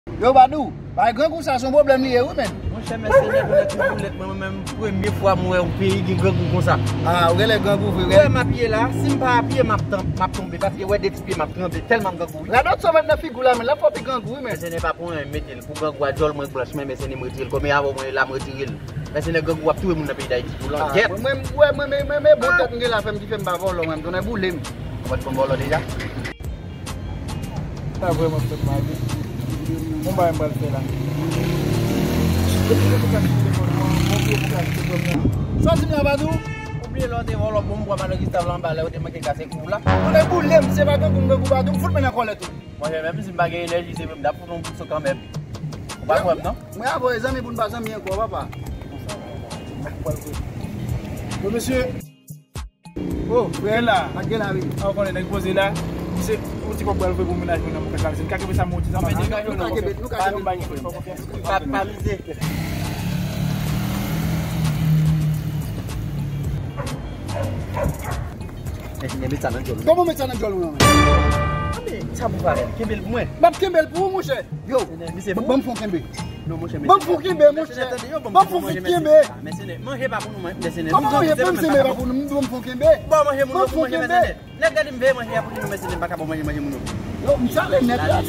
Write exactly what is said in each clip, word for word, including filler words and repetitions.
Yo, Badou, bay grangou sa se yon pwoblèm li ye, wi, menn. Monchè, mèsenè, konnen ki boulèt, mwen menm, premye fwa mwen wè yon peyi gen grangou konsa. Ah, ou genlè grangou vre, wi. Wè m ap ye la, si m pa ap ye, m ap tan-, m ap tonbe, paske wè de ti pye m ap tranble, tèlman m grangou, wi. Radòt sa w met nan figi w la, menn, l ap fè w pi grangou, wi, menn. Mèsenè, pa pran anyen, mete l. Pou grangou a djòl mwen k blanch, men mèsenè m retire l. Kòm e avè w mwen ye la, m retire l. Mèsenè, grangou ap touye moun nan peyi Dayiti tou, lan, ah, gyèt. Mwen, mwen, mwen, mwen, mwen, mwen, bon tèt m gen la fè m ki fè m pa vòlò, mwen, m tounen boule m. Ou pa t konn vòlò deja? Sa vrèman fè m mal, wi. Bon bagay m pral fè la. Depi lè pou ka kite telefòn mwen, bon vye pou ka kite telefòn mwen. Sa w di m la, Badou? Ou bliye lè w te vòlò bon m bwa malè Gistav la anba lè yo te manke kase kou w la. Tounen boule m, se pa grangou m grangou Badou, m fout men nan kòlèt ou. Monchè, menm si m pa gen enèji, se vre m t ap fout yon kout sou kanmenm. Ou pa kwè m, non? Mwen avè w zanmi pou n pa zanmi ankò, papa. Bon, mesye. Oh, frè la. Ak gen la, wi. A, ou konnen nèg poze la. Misye, yon ti kòb pral voye pou mennaj mwen nan mwen la. Misye, n ka kenbe sa, mwen, yon ti zanmi. Nou ka kenbe, nou ka kenbe. Pa, pa mize. Mèsenè, met sa nan djòl ou. Kòman met sa nan djòl ou, non? Anben, sa pou parèt. Kenbe l pou mwen. M ap kenbe l pou ou, monchè. Yo, ban m fon kenbe. Non, monchè, ban m fon kenbe, monchè. Ban m fon kenbe. Mèsenè, manje pa pou nou, mèsenè. Kòman manje pa pou nou, ban m fon kenbe? Ban manje moun yo pou manje, mèsenè. Nèg gade m veye manje a pou nou, mèsenè, m pa ka ba w manje, manje moun yo. Yo, m sale nèt la.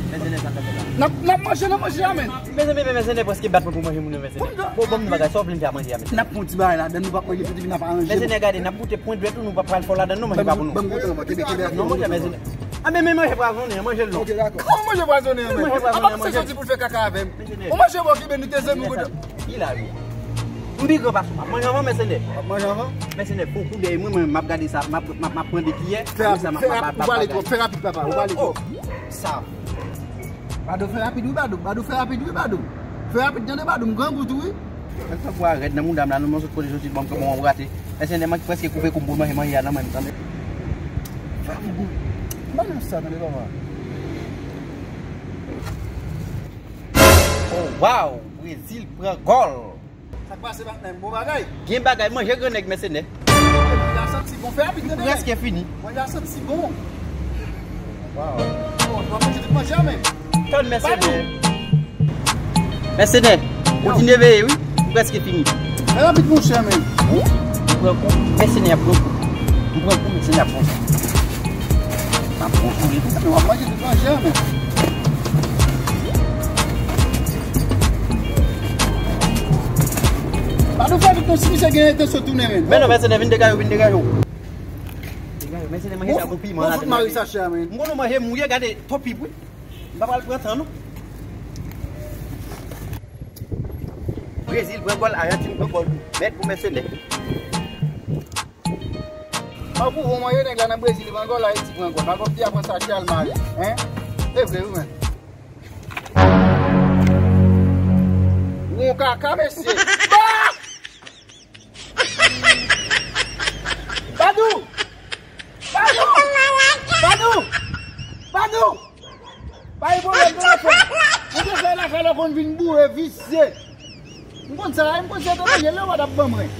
Mèsenè, sa fè la. N ap, n ap manje nan manje a, menn. Mèsenè, mèsenè, prèske bat mwen pou manje moun yo, mèsenè. Bon, bon, nou bagay, sa w vle m fè a manje a, mèsenè. N ap pran yon ti bagay ladan, nou p ap manje, tout epi n ap aranje. Mèsenè, gade, n ap goute pwen dwèt ou, nou p ap pral fò ladan, non, manje pa pou nou. Ban m goute, non, kenbe, kenbe. Non, monchè, mèsenè. A, men, men manje pwazonnen an, manje l non. Ok, dakò. Kòman manje pwazonnen an, menn? Manje pwazonnen an, manje. Apa misye soti pou l fè kaka avè m? Mèsenè. Ou manje bon, kenbe, nou te zanmi, ou konn. Li la, wi. M pi gran pase w. M ap manje anvan, mèsenè. W ap manje anvan? Mèsenè, fè yon kou dèyè mwen, mwen, m ap gade sa, m ap, m ap, m ap pran de kiyè. Fè rapid, fè rapid, ou pale twòp, fè rapid, papa, ou pale twòp. Oh, sa. Badou, fè rapid, wi, Badou. Badou, fè rapid, wi, Badou. Fè rapid, tande, Badou, m grangou tou, wi. Mwen tankou a rèd nan mouda m la, nou, mwen sot kote soti, ban m kòman w rate. Mèsenè, mwen prèske koupe kou m pou l manje, manje a nan men m, tande. Fè rapid, wi. Ban nou sa, tande, papa. Oh, wow! Brezil pran gòl! Sa k pase, patnè m? Bon bagay? Gen bagay, manje gran nèg, mèsenè. Manje a santi bon, fè rapid, tande. Li prèske fini. Manje a santi bon. Wow. Bon, nou ap manje tout manje a menm. Tann, mèsenè. Mèsenè, kontinye veye, wi. Li prèske fini. Fè rapid, monchè, menm. M pran kou, mèsenè ap pran kou. M pran kou, mèsenè ap pran kou. M ap pran kou, li. Nou ap manje tout manje a menm. Pa nou fè vit non, si misye gen entansyon tounen menm. Men non, mèsenè, vin degaje w, vin degaje w. Degaje w, mèsenè, manje sa gon piman ladan l. Bon, fout mari sachè a, menm. M konn manje mouye, gade, twòp pip, wi. M pa pral pran tan, non. Brezil pran gòl, Ajantin pran gòl tou. Mèt pou mèsenè. Mwen pou ou manje nèg la nan Brezil, li pran gòl, Ayiti pran gòl. Malgòm di a pran sa chè al mare. Hein? E vre, wi, menn. Won kaka, mesye. Ba! Badou! Badou! Badou! Badou! Pa gen pwoblèm, telefòn. Ou te fè lakay la konn vin boure, visye. M konn sa, m konn sa, te manje lè w pa t ap ban mwen.